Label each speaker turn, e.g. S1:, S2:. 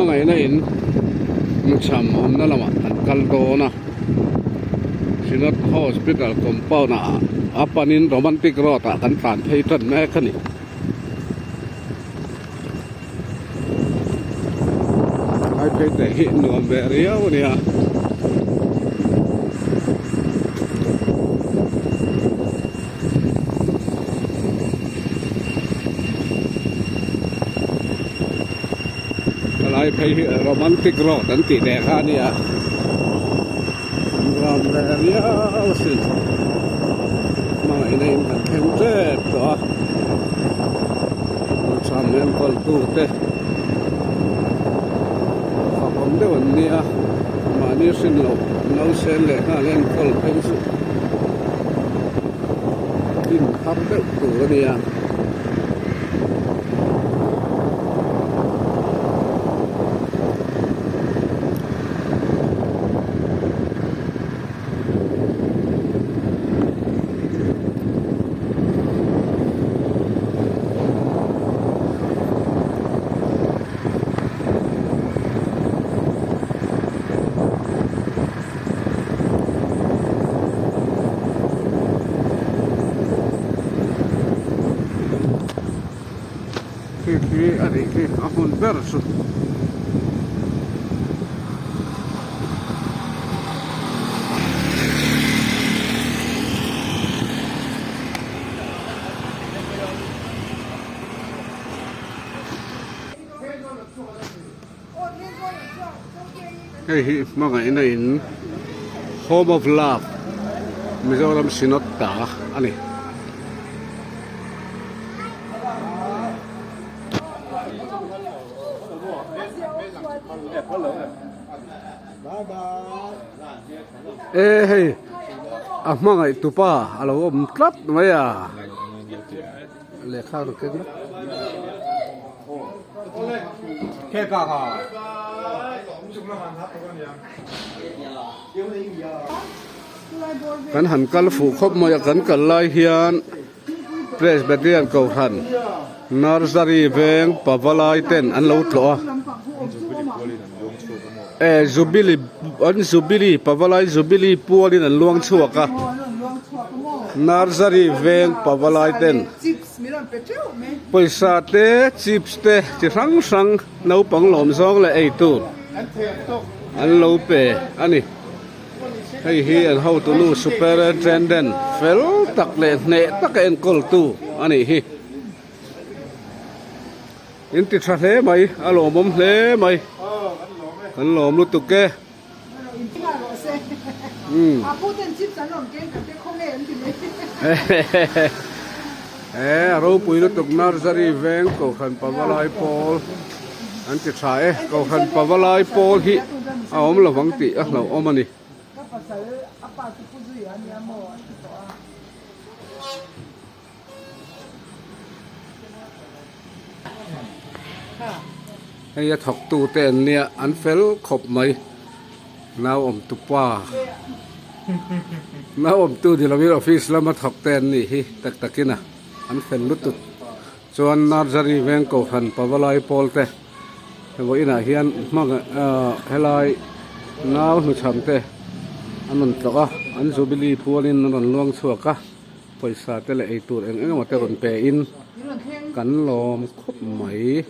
S1: Hmangaihna in nuchham awmna lamah kan kal dawn a, Synod Hospital compound ah a panin Romantic Road ah kan tlan phei tan mek a ni. Lai phei teh hi nuam ve riau a nia. Helai phei hi romantic road an tih leh kha a nia nuam ve riau a sin hmangaihna in kan thleng tep tawh a cham enkawl tu te fak awm deuh an nia mahni hrin loh nausen leh nghal enkawl phei chu. Hnim har deuh tur a nia. Khi khi a nih khi a hmun ber chu. Hei hi hmangaihna in Home of Love Mizoram Synod ta a ni. E hei a hmangaih tupa a lo awm tlat mai a. Lehkha rawn keng rawh. Kan han kal fuh khawp mai a, kan kal lai hian Presbyterian Kohhran Nursery veng Pavalai ten an lo tlawh a. E Jubilee an Jubilee Pavalai Jubilee pualin an luang chhuak a Nursery veng Pavalai ten pawisa te chips te chi hrang hrang naupang lawm zawng leh ei tur an lo pe a ni hei hi an hotunu Superintendent fel tak leh hneh taka enkawltu a nih hi. In ti tha hle mai, a lawmawm hle mai. Kan lawm lutuk e. E a ropui lutuk Nursery veng Kohhran Pavalai pawl an ti tha e. Kohhran Pavalai pawl hi a awm lovang tih a hlauhawm a ni. Hei a thawk tu te an nia an fel khawp mai nau awm tu pa nau awm tu ni lovin office lama thawk te an nih hi tak takin a an fel lutuk chuan nursery veng kohhran pavalai pawl te vawiinah hian hmang ah helai nau hnuchham te an rawn tlawh a an jubilee pualin an rawn luang chhuak a. Pawisa te leh eitur eng eng emaw te rawn pe in kan lawm khawp mai.